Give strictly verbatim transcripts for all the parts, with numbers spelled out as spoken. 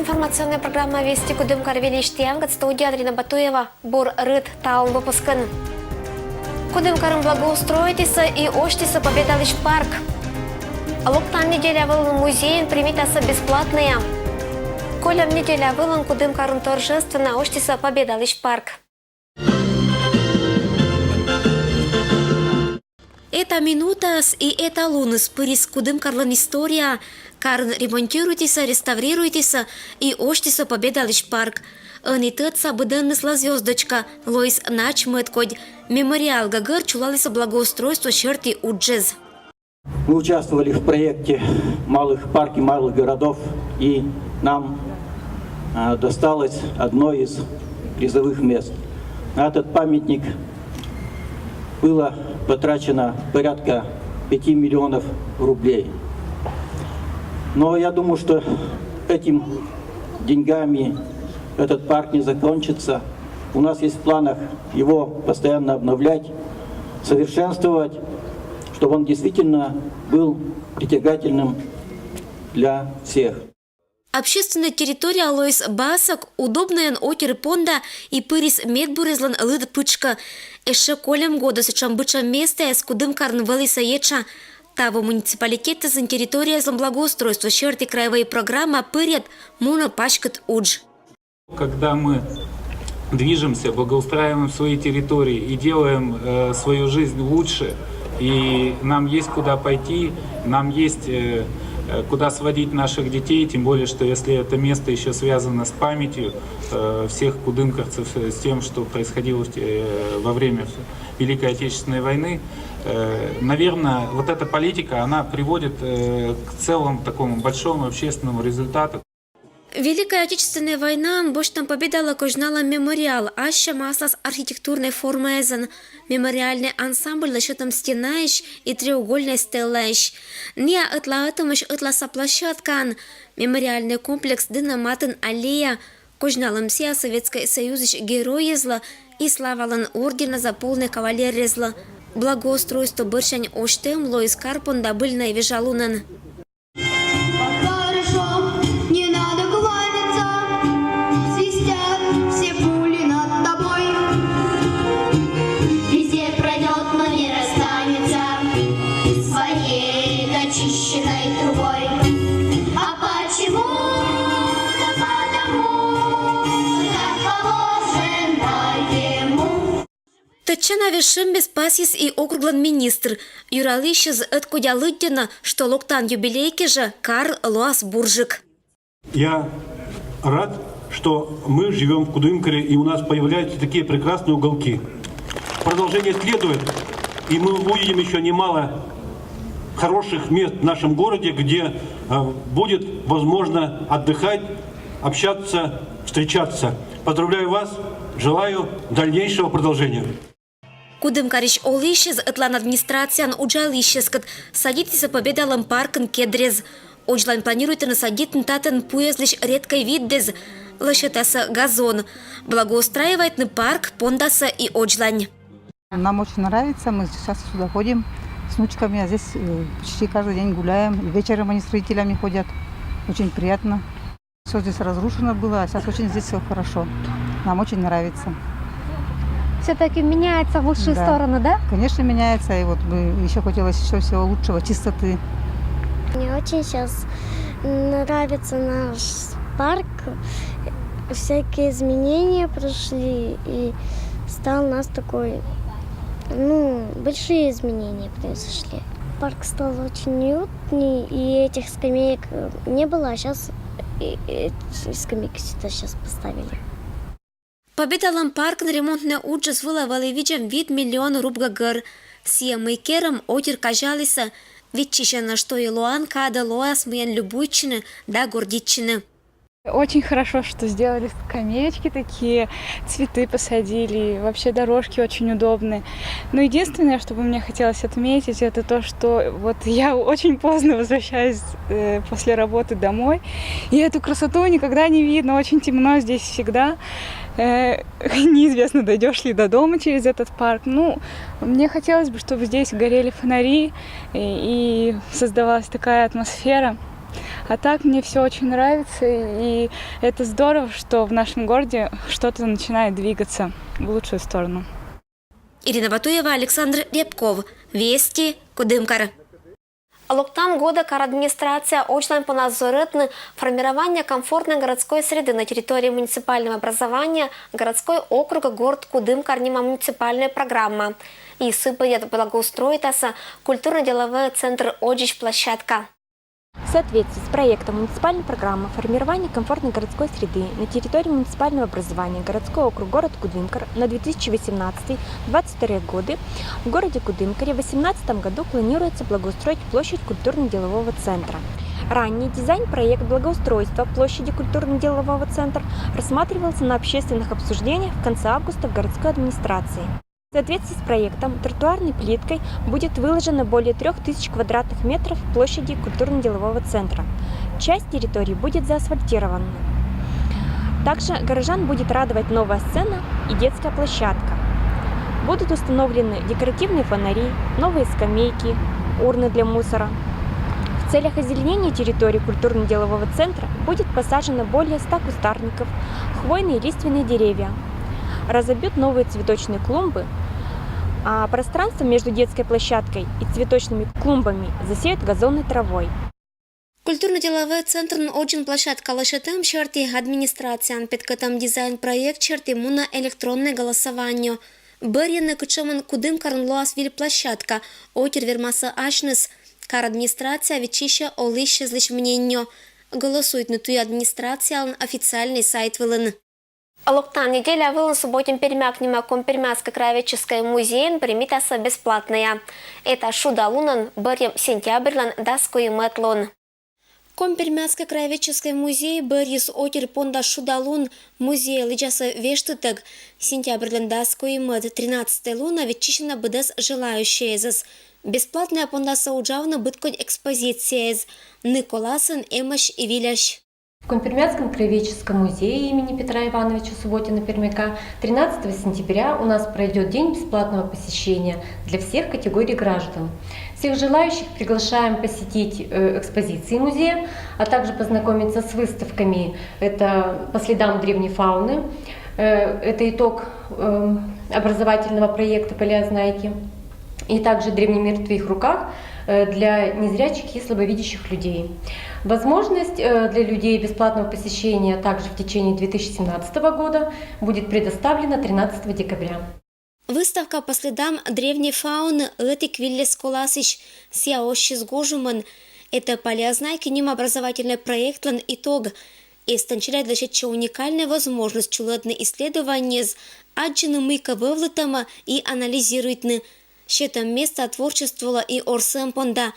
Информационная программа «Вести Кудымкар» выльысь тіянкӧд, студияын Рина Батуева. Бур рыт талун выпускын. Кудымкарын благоустроитісӧ и осьтісӧ Победалысь парк. Локтан неделя вылын музейын премьерасӧ бесплатнӧя. Кольӧм неделя вылын Кудымкарын торжественнӧя осьтісӧ Победалысь парк. Эта минутаыс и эта луныс пырис Кудымкарлӧн историяӧ. Карын ремонтируйтісӧ, реставрируйтісӧ и осьтісӧ Победалысь парк. Ӧні тӧдса быдӧнныслы звёздочка, лоис нач мӧд кодь. Мемориал гӧгӧр чулалісӧ благоустройство серти уджыс. Мы участвовали в проекте малых парки малых городов, и нам а, досталось одно из призовых мест. На этот памятник было потрачено порядка пяти миллионов рублей. Но я думаю, что этим деньгами этот парк не закончится. У нас есть в планах его постоянно обновлять, совершенствовать, чтобы он действительно был притягательным для всех. Общественнӧй территория лоис басӧк, удобнӧйӧн отир понда и пырис медбурӧслӧн лыд пытшкӧ. Ещӧ кольӧм годӧ сэтшӧм быдшӧм местаяс Кудымкарын вӧліны этша. Таво муниципалитетъясын территорияяслӧн благоустройство серти краевӧй программа пырйӧд мунӧ паськыд удж. Когда мы движемся, благоустраиваем свои территории и делаем э, свою жизнь лучше, и нам есть куда пойти, нам есть э, э, куда сводить наших детей, тем более, что если это место еще связано с памятью э, всех кудымкарцев, э, с тем, что происходило в те- э, во время Великой Отечественной войны, э, наверное, вот эта политика, она приводит э, к целому такому большому общественному результату. Великӧй Отечественнӧй войнаын босьтӧм Победалы козьналӧм мемориал ассьым аслас архитектурнӧй формаясӧн. Мемориальнӧй ансамбль лӧсьӧдтӧм стенаысь и треугольнӧй стеллаысь. Нӧ ӧтлаӧтӧмысь ӧтласа площадкаын мемориальнӧй комплекс, дінӧ матын аллея. Козьналӧм сійӧ Сӧветскӧй Союзысь геройяслы и Славалӧн ордена За полный кавалеръяслы. Благоустройство бӧрсянь осьтӧм лоис кар понда Быльнӧй вежалунӧн. Хорошо, не надо кланяться, свистят все пули над тобой. Везде пройдет, но не расстанется с ванерик очищенной трубой. А почему? Да потому, как положено ему. Тӧдчана вежсьӧмбес пасйис и округлӧн министр. Юралысьыс ӧткодя лыддьӧны, что локтан юбилей кежӧ кар лоас бурджык. Я рад, что мы живем в Кудымкаре, и у нас появляются такие прекрасные уголки. Продолжение следует, и мы увидим еще немало хороших мест в нашем городе, где э, будет возможно отдыхать, общаться, встречаться. Поздравляю вас, желаю дальнейшего продолжения. Кудымкарысь олысьяс ӧтлаын администрацияын уджалысьяскӧд садитісӧ Победалӧн паркын кедръяс. Удж вылын планируйтӧны садитны татӧн пуяслысь редкӧй видъяс, лӧсьӧдасны газон. Благоустраивайтны парк пондасӧ и удж вылын. Нам очень нравится, мы сейчас сюда ходим с внучками, а здесь э, почти каждый день гуляем. И вечером они с родителями ходят. Очень приятно. Все здесь разрушено было, а сейчас очень здесь все хорошо. Нам очень нравится. Все-таки меняется в лучшую Да. сторону, да? Конечно, меняется. И вот бы еще хотелось еще всего лучшего, чистоты. Мне очень сейчас нравится наш парк. Всякие изменения прошли, и стал у нас такой, ну, большие изменения произошли. Парк стал очень уютный, и этих скамеек э, не было, а сейчас скамейки сюда сейчас поставили. Победалӧн паркын ремонтнӧй уджыс вылӧ вӧлі видзӧм вит миллион руб гӧгӧр. Сійӧ, мый керӧм, отир казялісӧ. Виччысьӧны, что и лоан кадӧ лоас мыйӧн любуйтчыны да гордитчыны. Очень хорошо, что сделали скамеечки такие, цветы посадили, вообще дорожки очень удобные. Но единственное, что бы мне хотелось отметить, это то, что вот я очень поздно возвращаюсь э, после работы домой, и эту красоту никогда не видно, очень темно здесь всегда. Э, неизвестно, дойдешь ли до дома через этот парк. Ну, мне хотелось бы, чтобы здесь горели фонари и, и создавалась такая атмосфера. А так мне все очень нравится, и это здорово, что в нашем городе что-то начинает двигаться в лучшую сторону. Ирина Батуева, Александр Рябков. Вести, Кудымкар. Локтан года кар администрация очлан понас зоретны формирование комфортной городской среды на территории муниципального образования городской округа город Кудымкар нима муниципальная программа. И сыпыдет благоустроитаса культурно-деловой центр «Оджич» площадка. В соответствии с проектом муниципальной программы формирования комфортной городской среды на территории муниципального образования городской округ город Кудымкар на две тысячи восемнадцатый двадцать вторые годы в городе Кудымкаре в восемнадцатом году планируется благоустроить площадь культурно-делового центра. Ранний дизайн-проект благоустройства площади культурно-делового центра рассматривался на общественных обсуждениях в конце августа в городской администрации. В соответствии с проектом тротуарной плиткой будет выложено более трёх тысяч квадратных метров площади культурно-делового центра. Часть территории будет заасфальтирована. Также горожан будет радовать новая сцена и детская площадка. Будут установлены декоративные фонари, новые скамейки, урны для мусора. В целях озеленения территории культурно-делового центра будет посажено более ста кустарников, хвойные и лиственные деревья. Разобьют новые цветочные клумбы, а пространство между детской площадкой и цветочными клумбами засеют газонной травой. Культурно-деловой центрын оджын площадка лэчытом сьӧрті администрацияын петкытом дизайн-проект сьӧрті мунӧ электронное голосование. Бӧрйыны, кутшӧмӧн Кудымкарын лоас виль площадка, отир вермасӧ асьныс. Кар администрация виччысьӧ олысьлысь мнениеӧ. Голосуйтны туй администрациялӧн официальнӧй сайт вылын. Локтан неделя вылын субботин пермяк нима Коми-Пермяцкӧй краеведческӧй музейын примитасӧ бесплатнӧя. Этайӧ шуда лунӧн, бӧрйӧм сентябрьлӧн дас куимӧд лун. Коми-Пермяцкӧй краеведческӧй музей бӧрйис отир понда шуда лун. Музейӧ лэдзасӧ вештытӧг. Сентябрьлӧн дас куимӧд, тринадцатӧй лунӧ виччысьӧны быдӧс желающӧйясӧс. Бесплатнӧя пондасӧ уджавны быдкодь экспозицияяс. Ны коласын эмӧсь и вильӧсь. В Коми-Пермяцком краеведческом музее имени Петра Ивановича Субботина-Пермяка тринадцатого сентября у нас пройдет день бесплатного посещения для всех категорий граждан. Всех желающих приглашаем посетить э, экспозиции музея, а также познакомиться с выставками. Это «По следам древней фауны», э, это итог э, образовательного проекта «Палеознайки», и также «Древний мир в твоих руках» э, для незрячих и слабовидящих людей. Возможность э, для людей бесплатного посещения также в течение две тысячи семнадцатого года будет предоставлена тринадцатого декабря. Выставка «По следам древней фауны» ӧтик вильӧс коласьысь. Сійӧ оссис гожӧмӧн. Этайӧ «Палеознайки» нима образовательнӧй проектлӧн итог. Эстӧн челядьлы сетсьӧ уникальнӧй возможность чулӧдны исследованиеяс, аддзыны мыйкӧ вӧвлытӧмӧ и анализируйтны, сетӧм места творчестволы и орсӧм понда.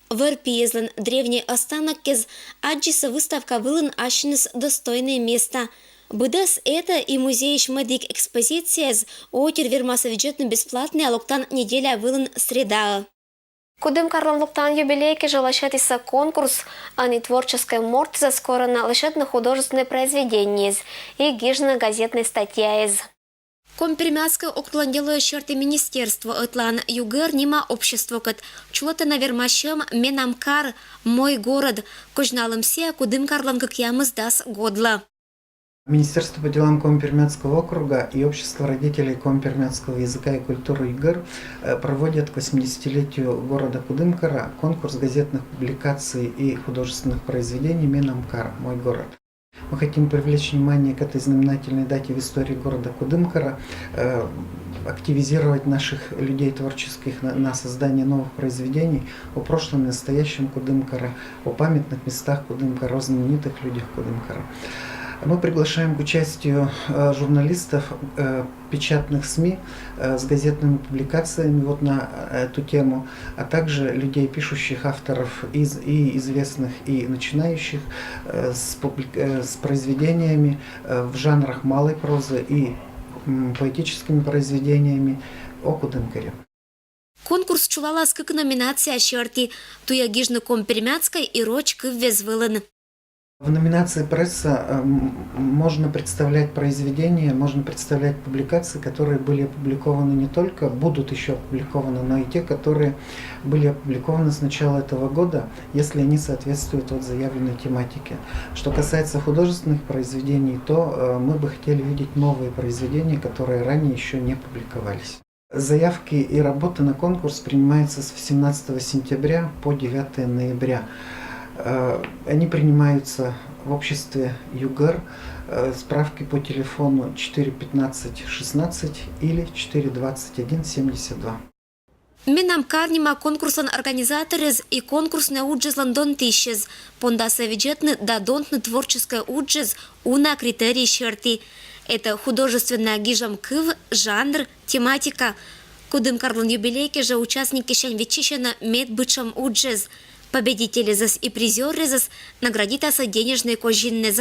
Вӧр пиыслӧн древнӧй останокъяс аддзисӧ выставка вылын ассьыныс достойнӧй места. Быдӧс этайӧ и музейысь мӧдик экспозицияяс отир вермасӧ видзӧдны бесплатнӧя локтан неделя вылын средаӧ. Кудымкарлӧн локтан юбилей кежлӧ лӧсьӧдісны конкурс. Ӧні творческӧй мортсӧ скорӧны лӧсьӧдны художественнӧй произведениеяс и гижны газетнӧй статьяяс. Коми-Пермяцкӧй округлӧн делояс сьӧрті министерство ӧтлаын «Югӧр» нима обществокӧд. Чулӧтӧны вермасьӧм «Менам кар», «Мой город». Козьналӧм сійӧ Кудымкарлӧн кӧкъямысдас годлы. Министерство по делам Коми-Пермяцкого округа и Общество родителей коми-пермяцкого языка и культуры «Югӧр» э, проводят к восьмидесятилетию города Кудымкара конкурс газетных публикаций и художественных произведений «Менам кар», «Мой город». Мы хотим привлечь внимание к этой знаменательной дате в истории города Кудымкара, э, активизировать наших людей творческих на, на создание новых произведений о прошлом и настоящем Кудымкара, о памятных местах Кудымкара, о знаменитых людях Кудымкара. Мы приглашаем к участию э, журналистов э, печатных СМИ э, с газетными публикациями вот на э, эту тему, а также людей, пишущих, авторов из, и известных, и начинающих, э, с, публик, э, с произведениями э, в жанрах малой прозы и м, поэтическими произведениями о Кудымкаре. Конкурс чулалас кык номинация сьӧрті. Туйӧ гижны коми-пермяцкӧй и роч кыввез вылын. В номинации «Пресса» можно представлять произведения, можно представлять публикации, которые были опубликованы не только, будут еще опубликованы, но и те, которые были опубликованы с начала этого года, если они соответствуют вот заявленной тематике. Что касается художественных произведений, то мы бы хотели видеть новые произведения, которые ранее еще не публиковались. Заявки и работы на конкурс принимаются с восемнадцатого сентября по девятое ноября. Они принимаются в обществе ЮГР. Справки по телефону четыре пятнадцать шестнадцать или четыре двадцать один семьдесят два. «Менам кар» нима конкурслӧн организаторез и конкурснӧй уджӧзлӧн донтысьӧз. Пондасӧ видзӧдны да донтны творческӧй уджӧз уна критерий серти. Это художественнӧй гижӧм кыв, жанр, тематика. Кудымкарлӧн юбилей кежӧ участникъясысь виччысьӧны медбыдсяма уджӧз. Победительӧсӧс и призёръясӧс наградитасны денежнӧй козиннас.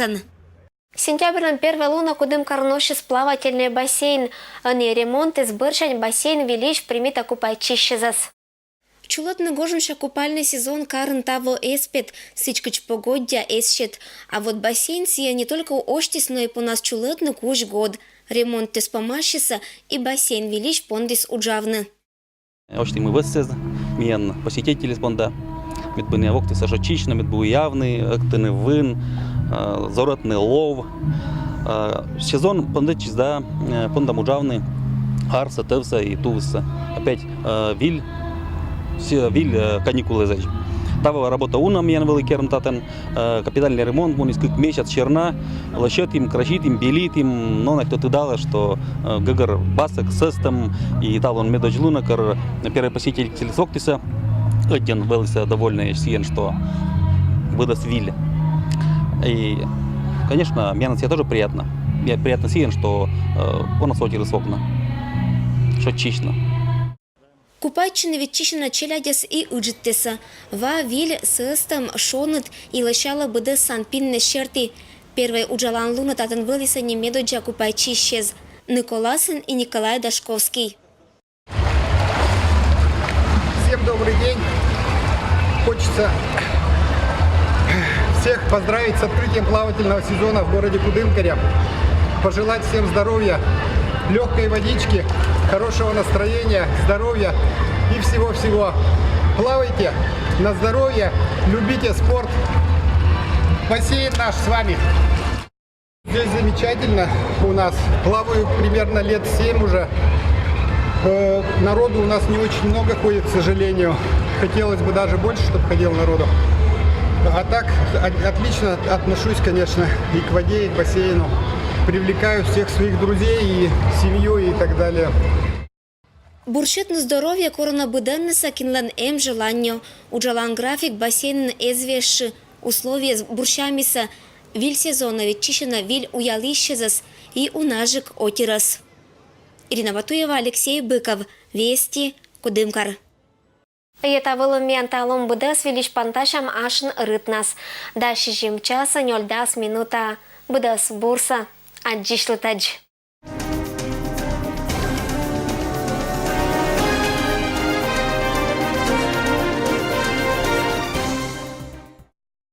Сентябрьлӧн первой лунӧ Кудымкарын уссис плавательнӧй бассейн. Ӧні ремонтыс бӧрсянь бассейн вильысь примитӧ купайтчысьӧсӧс. Чулӧдны гожӧмся купальнӧй сезон карын таво эз пет, сідз кыдз погоддя эз сет. А вот бассейн сійӧ не только осьтіс, но и понас чулӧдны кузь год. Ремонтыс помасис и бассейн вильысь пондіс уджавны. Осьтім вӧсъясӧс миян посетительяс понда. Мед бы найӧ воктысьӧ шойччысьны, мед бы уявны, ӧктыны вын, зорӧтны лов. Сезон пондӧдчис да пондам уджавны арсӧ, тӧвсӧ и тувыссӧ. Опять виль, виль каникулъясӧ. Таво работа уна миян вӧлі керны татӧн. Капитальнӧй ремонт муніс кык месяц серна. Лӧсьӧдім, краситім, белитім, но найӧ тӧдалӧ, что гӧгӧр басӧк, сӧстӧм, и талун медводз лунӧ, кор первой посетительыс воктысьӧ ӧдйӧн вӧлісны довольнӧйӧсь сійӧн, что быдӧс виль. И, конечно, миянӧс сійӧ тоже приятно. Приятно сійӧн, что понас отирыс вокны шойччысьны. Купайтчыны виччысьӧны челядьӧс и ыджыдтӧсӧ. Ва, виль, сӧстӧм, шоныд и лӧсялӧ быдӧс санпиннас серти. Первой уджалан лунӧ татӧн вӧлісны медоддза купайтчысьяс Николасын и Николай Дашковский. Всем добрый день. Хочется всех поздравить с открытием плавательного сезона в городе Кудымкаре. Пожелать всем здоровья, легкой водички, хорошего настроения, здоровья и всего-всего. Плавайте на здоровье, любите спорт. Бассейн наш с вами. Здесь замечательно у нас. Плаваю примерно лет семь уже. Э, народу у нас не очень много ходит, к сожалению. Хотелось бы даже больше, чтобы ходил народу. А так, отлично отношусь, конечно, и к воде, и к бассейну. Привлекаю всех своих друзей, и семью, и так далее. Бурсьӧдны здоровье корӧны быдӧннысӧ, кинлӧн эм желание. Уджалан график бассейнын эз вежсьы. Условиеяс бурсямисӧ. Виль сезонӧ виччысьӧны виль уялысьясӧс и унажык отирӧс. Ирина Батуева, Алексей Быков, Вести, Кудымкар. Йӧта вӧлі миян талун быдӧс. Вильысь пантасям ашын рытнас. Да сизим часӧ нёльдас минута. Быдӧс бурсӧ. Аддзысьлытӧдз.